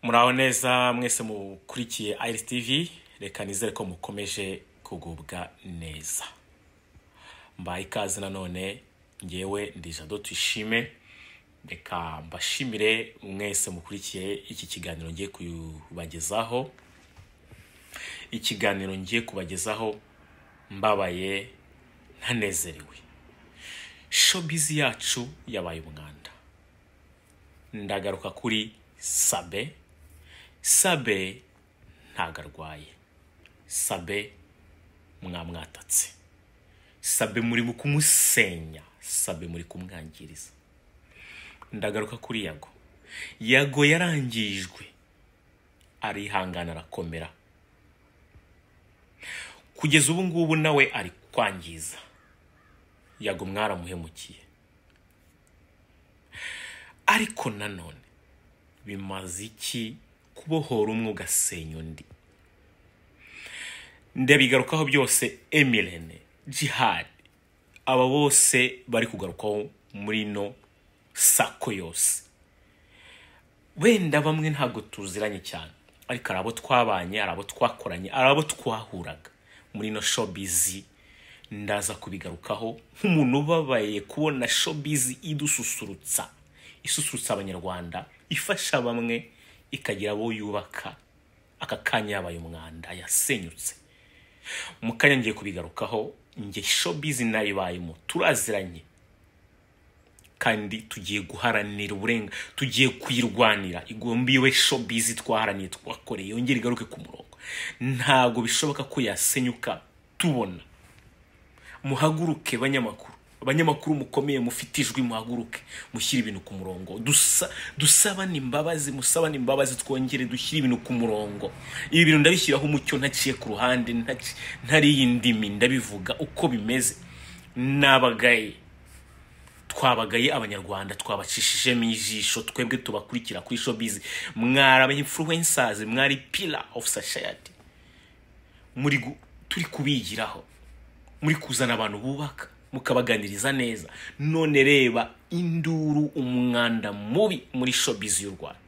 Muraho neza mwese mukurikiye Iris TV, reka nizere ko mukomeje kugubwa neza. Mbaye ikaze nanone, ngewe ndi Jado Tuyishime. Reka mbashimire mwese mukurikiye iki kiganiro ngiye kubagezaho. Ikiganiro ngiye kubagezaho mbabaye ntanezerewe. Showbiz yacu yabaye umwanda. Ndagaruka kuri Sabe. Sabe ntago arwaye. Sabe mwamwatatse. Sabe muri mu kumusenya. Sabe muri kumwangiriza. Ndagaruka kuri Yago. Yago yarangijwe, arihangana, arakomera. Kugeza ubu ngubu nawe ari kwangiza. Yago mwaramuhemukiye. Ariko nanone bimaze iki kubohora umwe ugasenya undi? Ndabigarukaho byose. Emirene, Jihad, aba bose bari kugarukaho muri no sako yose. Wenda bamwe ntabwo tuziranye cyane, ariko hari abo twabanye, hari abo twakoranye, hari abo twahuraga muri no showbiz. Ndaza kubigarukaho nk'umuntu ubabaye kubona showbiz idususurutsa, isusurutsa Abanyarwanda, ifasha bamwe, ikagira abo yubaka. Aka kanya yabaye umwanda, yasenyutse. Mu kanya ngiye kubigarukaho. Njye showbiz nayibayemo, turaziranye, kandi tugiye guharanira uburenga, tugiye kuyirwanira. Igomba iwe showbiz twaharaniye, twakoreye, yongere igaruke ku murongo. Ntabwo bishoboka ko yasenyuka tubona. Muhaguruke banyamakuru, abanyamakuru mukomeye, mufite ijwi, muhaguruke mushyire ibintu ku murongo. Dusabane imbabazi, musabane imbabazi, twongere dushyire ibintu ku murongo. Ibi bintu ndabishyiraho umucyo, ntaciye ku ruhande, ntariye indimi, ndabivuga uko bimeze. Nabagaye, twabagaye Abanyarwanda, twabacishijemo ijisho twebwe tubakurikira kuri showbiz. Mwari aba influencers, mwari pillar of society, turi kubigiraho, muri kuzana abantu bubaka, mukabaganiriza neza. None reba induru, umwanda mubi muri showbiz y'u Rwanda.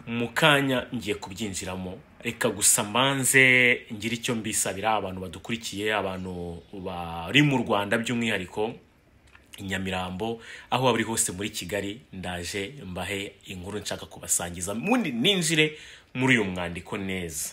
Mu kanya ngiye kubyinjiramo. Reka gusa mbanze ngire icyo mbisabira abantu badukurikiye, abantu bari mu Rwanda, by'umwihariko i Nyamirambo, aho waba uri hose muri Kigali. Ndaje mbahe inkuru nshaka kubasangiza, mundi ninjire muri uyu mwandiko neza.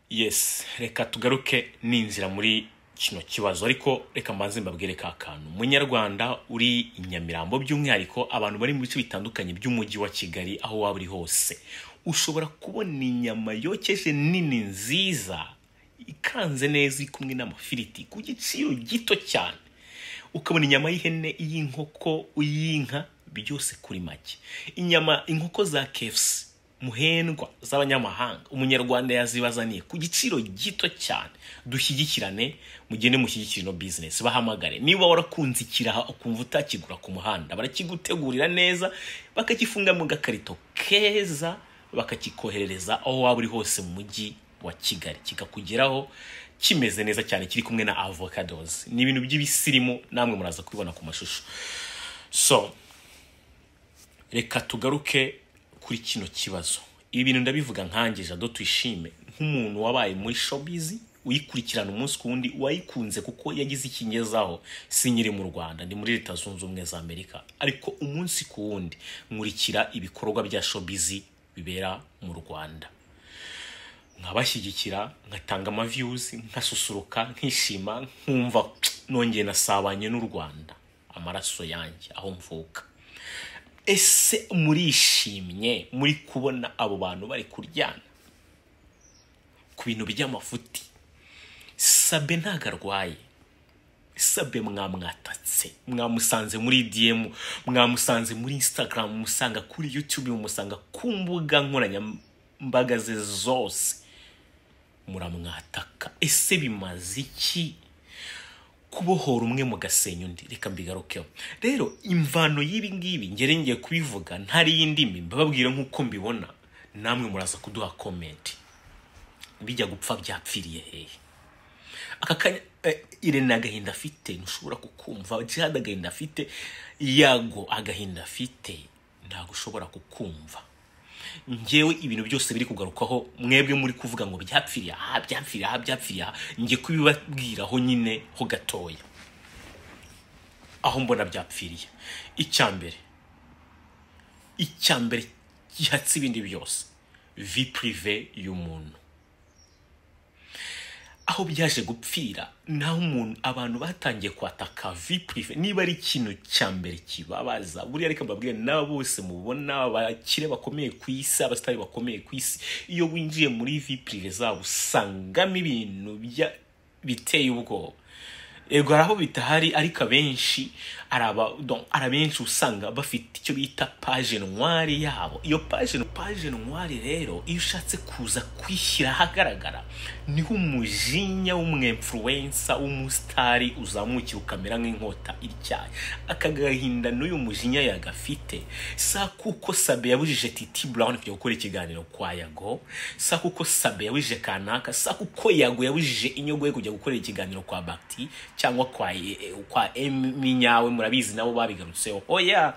Yes, reka tugaruke ninjira muri kino kibazo, ariko reka mbanze mbabwire ka kantu. Munyarwanda uri i Nyamirambo, by'umwihariko abantu bari mu bice bitandukanye by'umujyi wa Kigali, aho waba uri hose ushobora kubona inyama yokeje nini nziza ikanze neza, iri kumwe n'amafiriti ku giciro gito cyane. Ukabona inyama y'ihene, iy'inkoko, iy'inka, byose kuri make. Inyama, inkoko za KFC muhendwa z'abanyamahanga, Umunyarwanda yazibazaniye ku giciro gito cyane. Dushyigikirane, mugende mushyigikire ino business, bahamagare. Niba warakunze ikiraha ukumva utakigura ku muhanda, barakigutegurira neza, bakagifunga mu gakarito keza, bakakikoherereza aho waba uri hose mu mujyi wa Kigali, kikakugeraho kimeze neza cyane, kiri kumwe na avocados. Ni ibintu by'ibisirimu, namwe muraza kubibona ku mashusho. So reka tugaruke kuri kino kibazo. Ibi bintu ndabivuga nkanjye Jado Tuyishime, nk'umuntu wabaye muri showbiz, uyikurikirana umunsi ku wundi, wayikunze kuko yagize ikingezaho. Sinyiri mu Rwanda, ndi muri Leta Zunze Ubumwe za Amerika, ariko umunsi ku wundi nkurikira ibikorwa bya showbiz bibera mu Rwanda, nkabashyigikira, nkatanga ama views, nkasusuruka, nkishima, nkumva nongeye nasabanye n'u Rwanda, amaraso yanjye, aho mvuka. Ese murishimye muri kubona abo bantu bari kuryana ku bintu by'amafuti? Sabe ntago arwaye. Sabe mwamwatatse, mwamusanze muri DM, mwamusanze muri Instagram, mumusanga kuri YouTube, mumusanga ku mbuga nkoranyambaga ze zose, muramwataka. Ese bimaze iki kubohora umwe mugasenya undi? Reka mbigarukeho rero. Imvano y'ibi ngibi ngere ngiye kubivuga ntari y'indimi, mbababwira nk'uko mbibona, namwe muraza kuduha comment. Bijya gupfa byapfiriye hehe? Aka kanya Irene agahinda afite ntushobora kukumva, Jihad agahinda afite, Yago agahinda afite ntabwo ushobora kukumva. Njyewe ibintu byose biri kugarukwaho, mwebwe muri kuvuga ngo byapfiriye aha, byapfiriye aha, byapfiriye aha, njye kubibabwiraho nyine ho gatoya aho mbona byapfiriye. Icya mbere gihatse ibindi byose, vie privée y'umuntu. Aho byaje gupfira naho umuntu, abantu batangiye kwataka vie privée. Niba ari ikintu cya mbere kibabaza buriya, reka mbabwire, n'aba bose mubona abakire bakomeye ku isi, abasitari bakomeye ku isi, iyo winjiye muri vie privée zabo usangamo ibintu biteye ubwoba. Ego, hari aho bitahari, ariko abenshi donc, hari abenshi usanga bafite icyo bita page noire yabo. Iyo page noire rero, iyo ushatse kuza kwishyira ahagaragara, niho umujinya w'umwinfluencer, w'umusitari uzamukira ukamera nk'inkota ityaye. Aka gahinda n'uyu mujinya yagafite sa kuko Sabe yabujije Titi Brown kujya gukora ikiganiro kwa Yago, sa kuko Sabe yabujije kanaka, sa kuko Yago yabujije inyogo ye kujya gukora ikiganiro kwa Bakti cyangwa kwa Eminyawe, murabizi nabo babigarutseho. Oya,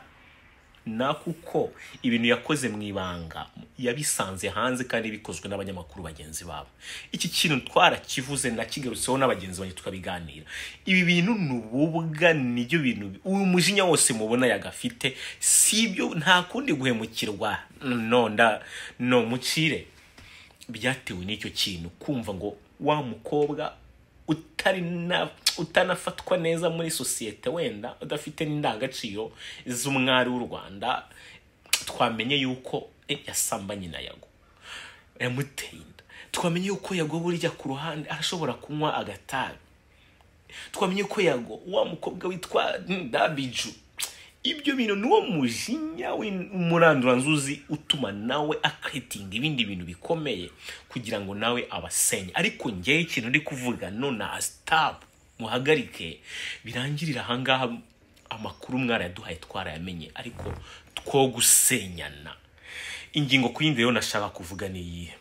na kuko ibintu yakoze mu ibanga yabisanze hanze kandi bikozwe n'abanyamakuru bagenzi babo. Iki kintu twarakivuze, nakigarutseho n'abagenzi banjye tukabiganira. Ibi bintu ni ububwa, nibyo bintu uyu mujinya wose mubona yagafite. Si ibyo, nta kundi guhemukirwa, no nda no mucire, byatewe n'icyo kintu, kumva ngo wa mukobwa utari na utanafatwa neza muri sosiyete, wenda udafite n'indangagaciro z'umwari w'u Rwanda, twamenye yuko yasambanye na Yago, yamuteye inda. Twamenye yuko Yago burya ku ruhande arashobora kunywa agatabi. Twamenye ko Yago wa mukobwa witwa Dabiju. Ibyo bintu niwo mujinya w'umuranduranzuzi utuma nawe acreatinga ibindi bintu bikomeye kugira ngo nawe abasenye. Ariko ngewe ikintu ndi kuvuga none, stop, muhagarike, birangirira ahangaha. Amakuru mwarayaduhaye, twarayamenye, ariko two gusenyana ingingo ku yindi. Rero nashaka kuvuga ni iyihe?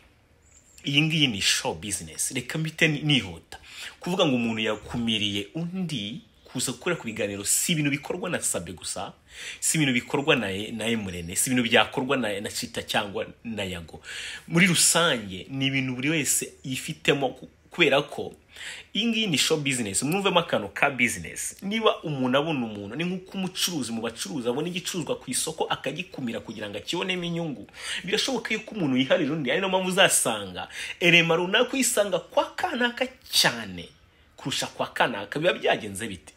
Iyi ngiyi ni show business. Reka mbite nihuta kuvuga ngo umuntu yakumiriye undi kuza gukora ku biganiro, si ibintu bikorwa na Sabe gusa, si ibintu bikorwa na Emurene, si ibintu byakorwa na Chita cyangwa na Yago. Muri rusange ni ibintu buri wese yifitemo, kubera ko iyi ngiyi ni show business. Mwumvemo akantu ka business. Niba umuntu abona umuntu, ni nk'uko umucuruzi mu bacuruzi abona igicuruzwa ku isoko akagikumira kugira ngo akibonemo inyungu. Birashoboka yuko umuntu yiharira undi, ari nayo mpamvu uzasanga erema runaka uyisanga kwa kanaka cyane kurusha kwa kanaka. Biba byagenze bite?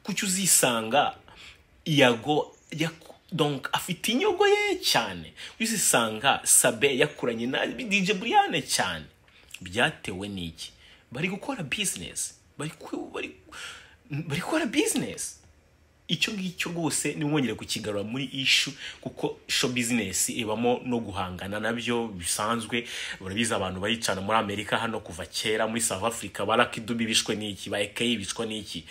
Kuki uzisanga Yago donc afite inyogo ye cyane, uzisanga Sabe yakuranye na DJ Brian cyane? Byatewe n'iki? Bari gukora business, bari gukora business. Icyo ngicyo rwose nimwongere kukigarura muri issue, kuko show business ibamo no guhangana, nabyo bisanzwe. Urabizi, abantu bayicana muri Amerika hano kuva kera, muri South Africa ba Lucky Dube bishwe n'iki, ba AKA bicwa n'iki,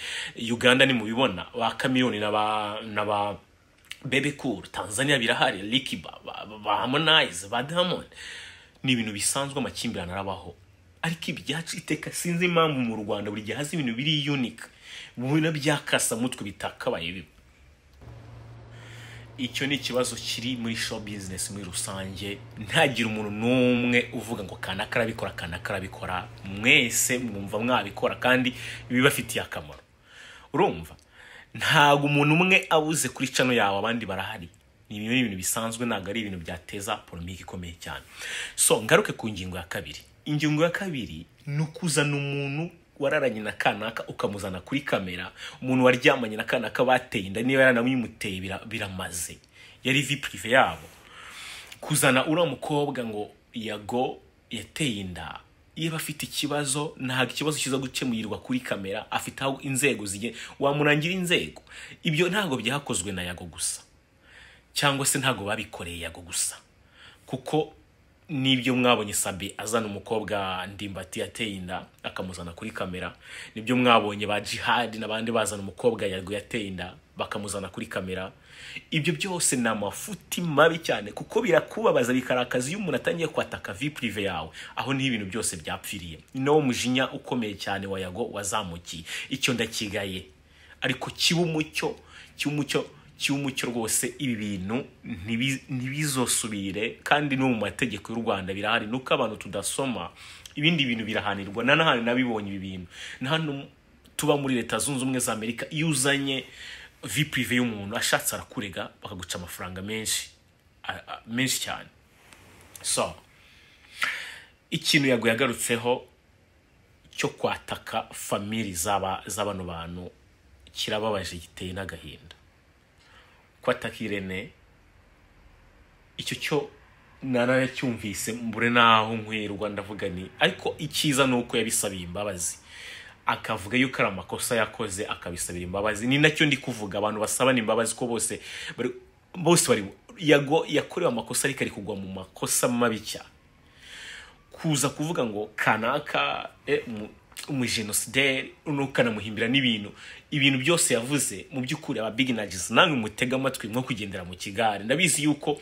Uganda nimubibona ba Chameleone na ba Bebe Cool, Tanzania birahari, Likiba, ba Harmonize, ba Diamond. Ni ibintu bisanzwe, amakimbirane arabaho. Ariko ibyacu iteka sinzi impamvu mu Rwanda buri gihe haza ibintu biri unique mubona byakasa mutwe bitakabaye biba. Icyo ni ikibazo kiri muri show business muri rusange. Ntagire umuntu n'umwe uvuga ngo kanaka arabikora, kanaka arabikora. Mwese mwumva mwabikora kandi bibafitiye akamaro. Urumva, ntabwo umuntu umwe abuze kuri channel yawe, abandi barahari. Ni ibintu bisanzwe, ntabwo ari ibintu byateza polémique ikomeye cyane. So ngaruke ku ngingo ya kabiri. Ingingo ya kabiri ni ukuzana umuntu wararanye na kanaka ukamuzana kuri kamera, umuntu waryamanye na kanaka bateye inda, niba yaranamwimuteye biramaze, yari vie privée yabo. Kuzana uriya mukobwa ngo Yago yateye inda, iyo afite ikibazo, ntabwo ikibazo kiza gukemurirwa kuri kamera. Afite aho inzego zigiye, wamurangira inzego. Ibyo ntabwo byakozwe na Yago gusa, cyangwa se ntabwo babikoreye Yago gusa, kuko Nibyo mwabonye Sabi azana umukobwa Ndimbati yateye inda, akamuzana kuri kamera. Nibyo mwabonye ba Jihad n'abandi bazana umukobwa Yago yateye inda, bakamuzana kuri kamera. Ibyo byose ni amafuti mabi cyane, kuko birakubabaza, bikarakaza iyo umuntu atangiye kwataka vie privée yawe. Aho niho ibintu byose byapfiriye. Ni nawo mujinya ukomeye cyane wa Yago wazamukiye. Icyo ndakigaye, ariko kiba umucyo, kiba umucyo, kiba umucyo rwose. Ibi bintu ntibizosubire, kandi no mu mategeko y'u Rwanda birahari, nuko abantu tudasoma. Ibindi bintu birahanirwa. Na nahandi nabibonye ibi bintu, na hano tuba muri Leta Zunze Ubumwe za Amerika, iyo uzanye vie privée y'umuntu, ashatse arakurega, bakaguca amafaranga menshi, menshi cyane. So ikintu Yago yagarutseho cyo kwataka family z'aba z'abano bantu kirababaje, giteye n'agahinda. Kwataka Irene, icyo cyo naracyumvise mbure naho nkwirwa. Ndavuga ni ariko icyiza ni uko yabisabiye imbabazi, akavuga yuko ari amakosa yakoze, akabisabira imbabazi. Ni nacyo ndi kuvuga, abantu basabana imbabazi, ko bose bari Yago yakorewe amakosa, ariko ari kugwa mu makosa mabi cyane. Kuza kuvuga ngo kanaka umujenosideri, ukanamuhimbira n'ibintu, ibintu byose yavuze. Mu by'ukuri, aba big energies namwe mutega amatwi nko kugendera mu kigare, ndabizi yuko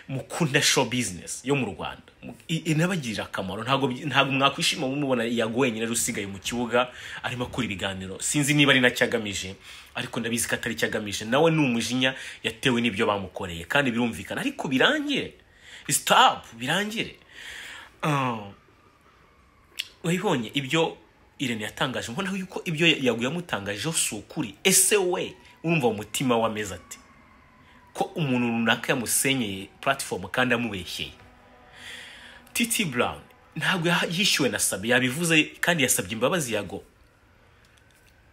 mukunda show business yo mu Rwanda. Inabagirira akamaro. Ntabwo mwakwishima mumubona Yago wenyine ari usigaye mu kibuga arimo akora ibiganiro. Sinzi niba ari nacyo agamije, ariko ndabizi ko atari cyo agamije. Nawe ni umujinya yatewe n'ibyo bamukoreye, kandi birumvikana. Ariko birangire, stop, birangire. Wabibonye ibyo Irene yatangaje, mbona yuko ibyo Yago yamutangajeho si ukuri. Ese we urumva mu mutima we ameze ati ko umuntu runaka yamusenyeye platform kandi amubeshyeye? Titi Brown ntabwo yishyuwe na Sabi, yabivuze, kandi yasabye imbabazi Yago.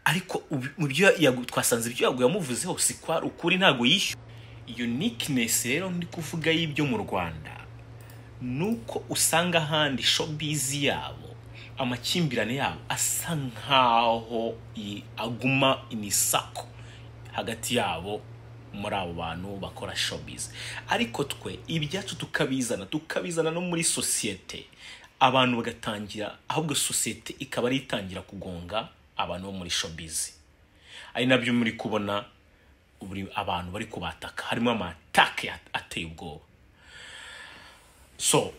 Ariko mu byo Yago, twasanze ibyo Yago yamuvuzeho si kwari ukuri, ntabwo yishyuwe. Uniqueness rero ndi kuvuga y'ibyo mu Rwanda nuko usanga ahandi showbiz yabo, amakimbirane yabo asa nkaho aguma imisako hagati yabo muri abo bantu bakora showbiz, ariko twe ibyacu tukabizana no muri sosiyete, abantu bagatangira, ahubwo sosiyete ikaba ari itangira kugonga abantu bo muri showbiz. Ari nabyo muri kubona buri abantu bari kubataka, harimo amatake ateye ubwoba. So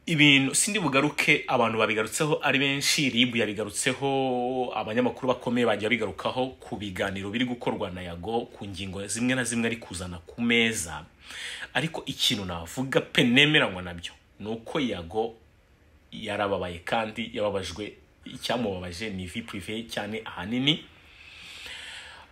ibintu sindi bugaruke, abantu babigarutseho ari benshi. RIB yabigarutseho, abanyamakuru bakomeye bagiye babigarukaho ku biganiro biri gukorwa na Yago, ku ngingo zimwe na zimwe ari kuzana ku meza. Ariko ikintu navuga pe nemeranywa nabyo ni uko Yago yarababaye, kandi yababajwe, icyamubabaje ni vie privée cyane ahanini,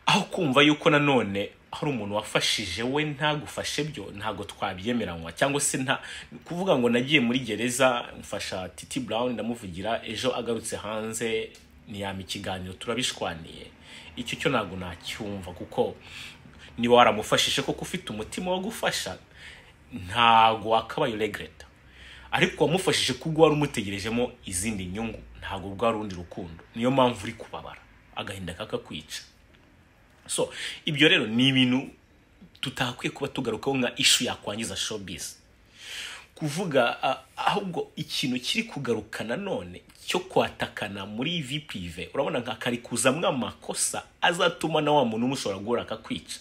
aho kumva yuko nanone hari umuntu wafashije we ntagufashe, byo ntabwo twabyemeranywa. Cyangwa se nta kuvuga ngo nagiye muri gereza mfasha Titi Brown, ndamuvugira, ejo agarutse hanze ntiyampa ikiganiro, turabishwaniye. Icyo cyo ntabwo nacyumva, kuko niba waramufashije koko ufite umutima wo gufasha, ntabwo wakabaye uregreta. Ariko wamufashije kubwo wari umutegerejemo izindi nyungu, ntabwo bwari urundi rukundo. Niyo mpamvu uri kubabara, agahinda kakakwica. So ibyo rero ni ibintu tutakwiye kuba tugarukaho nka issue yakwangiza showbiz kuvuga. Ahubwo ikintu kiri kugaruka nanone cyo kwatakana muri vie privée, urabona nka kari kuzamwo amakosa azatuma na wa muntu umushobora guhura akakwica.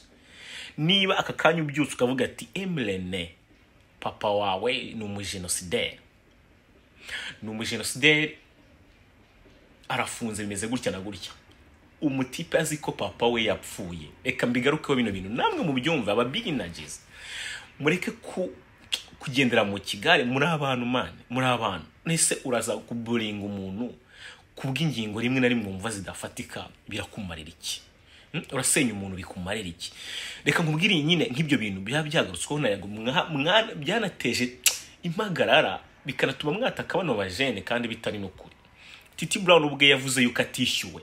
Niba aka kanya ubyutse ukavuga ati Emirene papa wawe ni umujenosideri, ni umujenosideri, arafunze, bimeze gutya na gutya, umutipe azi ko papa we yapfuye. Reka mbigarukeho bino bintu namwe mubyumve. Aba big energies, mureke kugendera mu kigare. Muri abantu man, muri abantu. Nese uraza kuburinga umuntu kubw'ingingo rimwe na rimwe wumva zidafatika, birakumarira iki? Urasenya umuntu bikumarira iki? Reka nkubwire nyine, nk'ibyo bintu byaba byagarutsweho na Yago, byanateje impagarara, bikanatuma mwataka bano bajene kandi bitari n'ukuri. Titi Brown ubwe yavuze yuko atishyuwe.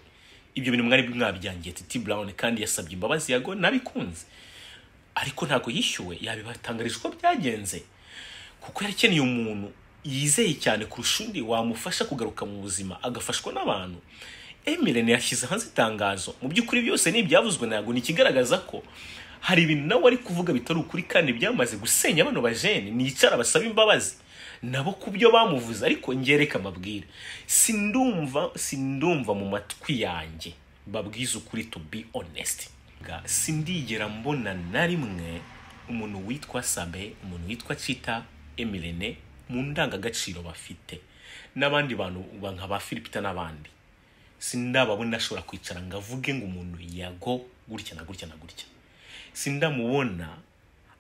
Ibyo bintu mwari mwabyangiye Titi Brown, kandi yasabye imbabazi Yago, nabikunze, ariko ntabwo yishyuwe. Yabibatangarije uko byagenze, kuko yari akeneye umuntu yizeye cyane kurusha undi wamufasha kugaruka mu buzima, agafashwa n'abantu. Emirene yashyize hanze itangazo. Mu by'ukuri byose ni ibyavuzwe, ntabwo ni ikigaragaza ko Hari ibintu nawe ari kuvuga bitari ukuri kandi byamaze gusenya bano bajene. Nicara basaba imbabazi nabo ku byo bamuvuze, ariko ngereka amabwire, sindumva mu matwi yanjye, babwize ukuri, to be honest, sindigera mbona na rimwe umuntu witwa Sabe, umuntu witwa Chita, Emirene, mu ndangagaciro bafite, n'abandi bantu nka ba Philipita n'abandi, sindababona ashobora kwicara ngo avuge ngo umuntu Yago gutya na gutya na gutya. Sindamubona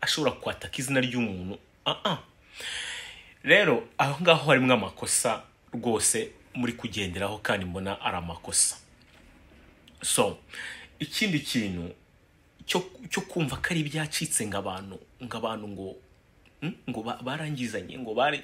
ashobora kwataka izina ry'umuntu. Rero aho ngaho harimo amakosa rwose muri kugenderaho, kandi mbona ari amakosa. So ikindi kintu cyo kumva ko ari ibyacitse, ngo abantu ngo barangizanye, ngo bari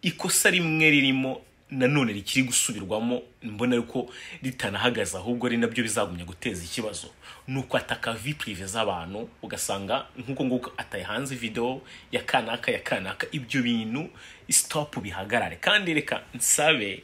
ikosa rimwe ririmo nanone rikiri gusubirwamo, mbona yuko ritanahagaze, ahubwo ari nabyo bizagumya guteza ikibazo, nuko ataka vie privée z'abantu, ugasanga nkuko nguko ataye hanze video ya kanaka ya kanaka. Ibyo bintu stop, bihagarare. Kandi reka nsabe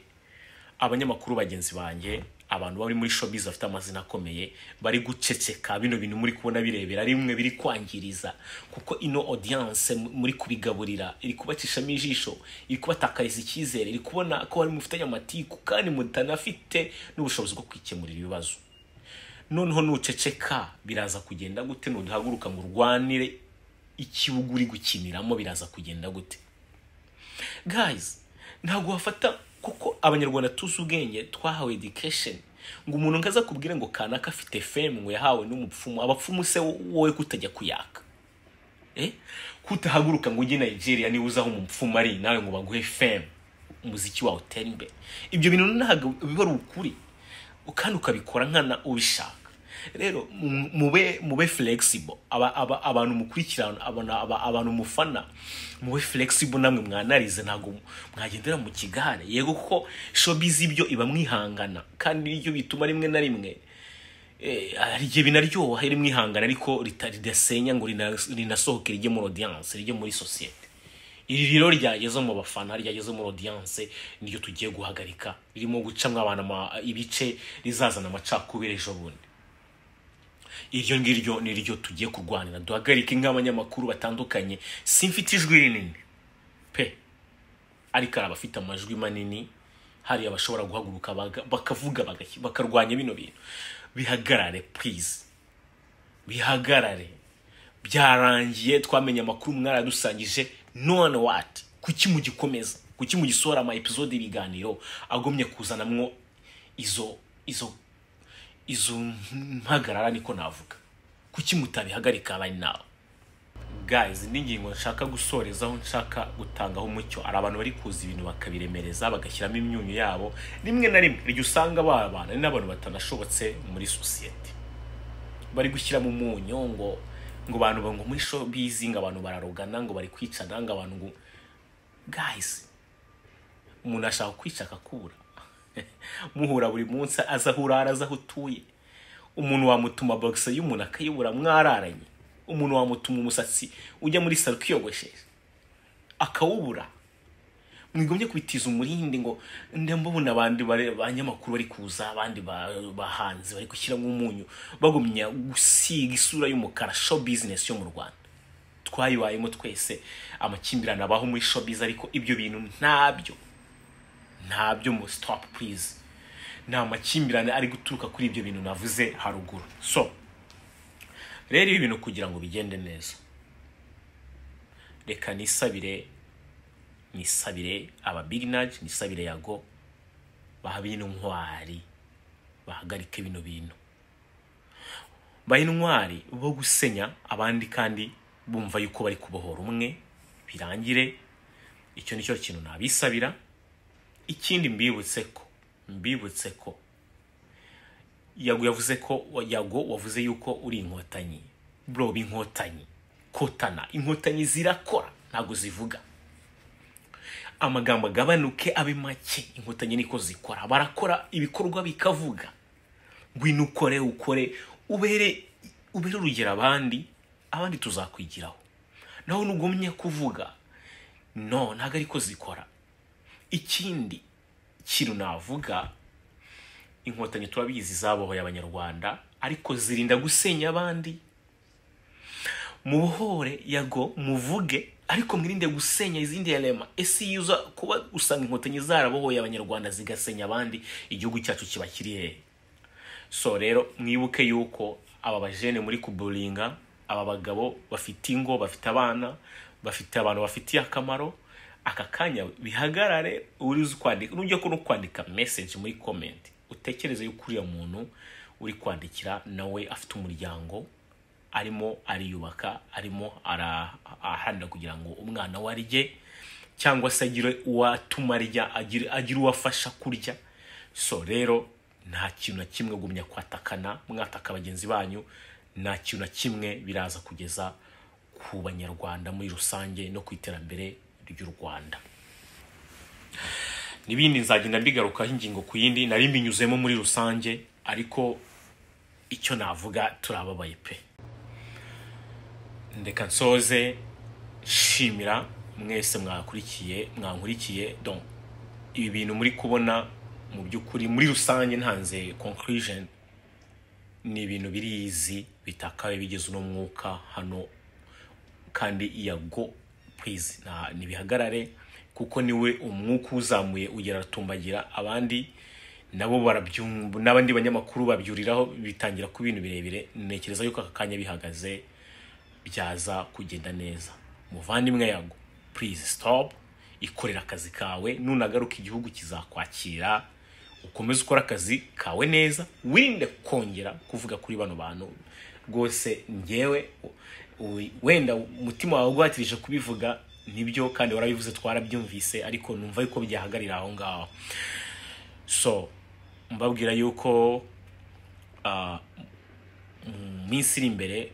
abanyamakuru bagenzi banjye, abantu bari muri showbiz bafite amazina akomeye, bari guceceka bino bintu muri kubona birebera rimwe biri kwangiriza, kuko ino audience muri kubigaburira iri kubacishamo ijisho, iri kubatakariza icyizere, iri kubona ko bari mufitanye amatiku kandi mutanafite n'ubushobozi bwo kwikemurira ibibazo. Noneho nuceceka biraza kugenda gute? Nuduhaguruka ngo urwanire ikibuga uri gukiniramo biraza kugenda gute? Guys, ntabwo wafata, kuko abanyarwanda tuzi ubwenge, twahawe education, ngo umuntu ngaza kubwira ngo kanaka afite fame ngo yahawe n'umupfumu. Abapfumu se wowe kutajya kuyaka, kutahaguruka ngo ujye Nigeria niba uzi aho umupfumu ari nawe ngo baguhe fame, umuziki wawe utere imbere? Ibyo bintu ntabwo biba ari ukuri, kandi ukabikora nkana ubishaka. Rero mube flexible, abantu mukurikirana, abantu mufana, mube flexible namwe mwanarize, ntabwo mwagendera mu kigare. Yego kuko showbiz ibyo iba mwihangana, kandi ibyo bituma rimwe na rimwe hari igihe binaryoha iri mwihangana, ariko ridasenya ngo rinasohoke rijye muri audience, rijye muri societe. Iri rero ryageze mu bafana, ryageze muri audience, niryo tugiye guhagarika, ririmo gucamwa abantu ibice, rizazana amacakubiri ejo bundi. Iryo ngiryo niryo tugiye kurwanira, duhagarike nk'abanyamakuru batandukanye. Simfite ijwi rinini pe, ariko hari abafite amajwi manini, hari abashobora guhaguruka bakavuga, bakarwanya bino bintu. Bihagarare please, bihagarare. Byarangiye, twamenye amakuru, mwaradusangije, none what? Kuki mugikomeza? Kuki mugisohora ama episode, ibiganiro agomye kuzanamwo izo mpagarara? Niko navuga, kuki mutabihagarika right now? Guys, indi ngingo nshaka gusorezaho, nshaka gutangaho umucyo, hari abantu bari kuza ibintu bakabiremereza, bagashyiramo imyunyu yabo. Rimwe na rimwe iryo usanga babana ari n'abantu batanashobotse muri sosiyete, bari gushyiramo umunyu ngo abantu ngo muri showbiz ngo abantu bararogana, ngo bari kwicana, ngo abantu ngo. Guys, umuntu ashaka kwica akakubura, muhura buri munsi, aza aho urara, aza aho utuye. Umuntu wamutuma boxer y'umuntu akayibura mwararanye, umuntu wamutuma umusatsi ujya muri salo ukiyogoshesha akawubura. Mwigomye kubitiza umurindi ngo ndambona abandi banyamakuru bari kuza, abandi bahanzi bari gushyiramo umunyu, bagumya gusiga isura y'umukara show business yo mu Rwanda. Twayibayemo twese, amakimbirane abaho muri showbiz, ariko ibyo bintu ntabyo mu stop please. Nta makimbirane ari guturuka kuri ibyo bintu navuze haruguru. So rero ibi bintu kugira ngo bigende neza, reka nisabire aba Big Nudge, nisabire Yago, bahabe intwari, bahagarike bino bintu, bahe intwari bo gusenya abandi kandi bumva yuko bari kubohora umwe, birangire. Icyo nicyo kintu nabisabira. Ikindi mbibutse ko Yago yavuze ko, Yago wavuze yuko uri inkotanyi, bro, inkotanyi kotana, inkotanyi zirakora ntabwo zivuga. Amagambo agabanuke abe make, inkotanyi niko zikora, barakora ibikorwa bikavuga. Ngwino ukore ubere urugero abandi, abandi tuzakwigiraho. Naho nugumye kuvuga, no, ntabwo ariko zikora. Ikindi kintu navuga, inkotanyi turabizi zabohoye abanyarwanda, ariko zirinda gusenya abandi. Mubohore Yago, muvuge, ariko mwirinde gusenya izindi elema. Ese iyo uza kuba usanga Inkotanyi zarabohoye Abanyarwanda zigasenya abandi, igihugu cyacu kiba kiri hehe? So rero mwibuke yuko aba bajene muri kuburinga, aba bagabo bafite ingo, bafite abana, bafite abantu bafitiye akamaro. Aka kanya bihagarare. Uri uzi kwandika, nujya no kwandika message muri comment, utekereze yuko uriya muntu uri kwandikira nawe afite umuryango, arimo ariyubaka, arimo araharanira kugira ngo umwana we arye, cyangwa se agire uwatuma arya, agire uwo afasha kurya. So rero nta kintu na kimwe gumya kwatakana, mwataka bagenzi banyu, nta kintu na kimwe biraza kugeza ku Banyarwanda muri rusange no ku iterambere ry'u Rwanda. N'ibindi nzagenda mbigarukaho ingingo ku yindi, nari mbinyuzemo muri rusange, ariko icyo navuga, turababaye pe. Ndeka nsoze nshimira mwese mwakurikiye, mwankurikiye. Donc ibi bintu muri kubona, mu by'ukuri muri rusange ntanze conclusion, ni ibintu birizi bitakaye bigeze uno mwuka hano. Kandi Yago, please, ntibihagarare, kuko niwe umwuka uzamuye ugera aratumbagira, abandi nabo barabyumva, n'abandi banyamakuru babyuriraho, bitangira kuba ibintu birebire. Ntekereza yuko aka kanya bihagaze byaza kugenda neza. Muvandimwe Yago, please stop, ikorera akazi kawe. Nunagaruka igihugu kizakwakira. Ukomeze ukore akazi kawe neza, wirinde kongera kuvuga kuri bano bantu rwose. Ngewe wenda umutima wawe uguhatirije kubivuga, nibyo, kandi warabivuze, twarabyumvise, ariko numva yuko byahagarira aho ngaho. So mbabwira yuko mu minsi iri imbere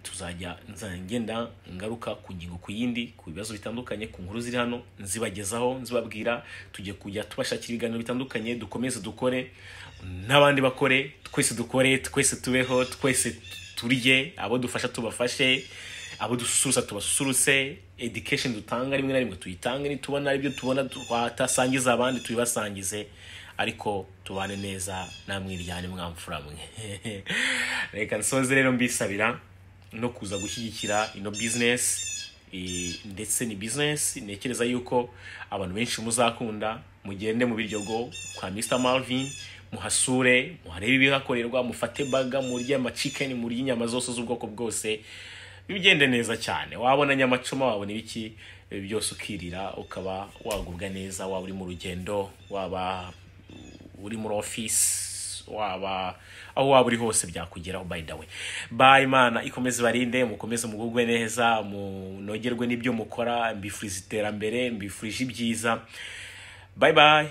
tuzajya nzajya ngenda ngaruka ku ngingo ku yindi, ku bibazo bitandukanye, ku nkuru ziri hano, nzibagezaho, nzibabwira. Tujye kujya tubashakira ibiganiro bitandukanye, dukomeze dukore, n'abandi bakore, twese dukore, twese tubeho, twese turye, abo dufasha tubafashe, abo dususurutsa tubasusurutse. Education dutanga rimwe na rimwe tuyitange, nitubona aribyo tubona twatasangiza abandi tubibasangize, ariko tubane neza namwiryane mwamfura mwe. Reka nsoze rero mbisabira no kuza gushyigikira ino business, ndetse ni business ntekereza yuko abantu benshi muzakunda. Mugende mu Biryogo kwa Mr Marvin, muhasure, muharebe ibihakorerwa, mufate burger, murye amachicken, murye inyama zose z'ubwoko bwose, bigende neza cyane. Wabona nyamacoma, wabona ibiki byose, ukirira, ukaba wagubwa neza. Waba uri mu rugendo, waba uri muri office, waba aho waba uri hose, byakugeraho. By the way, bye. Imana ikomeze barinde, mukomeze mugubwe neza, munogerwe n'ibyo mukora. Mbifuriza iterambere, mbifurije ibyiza. Bye bye.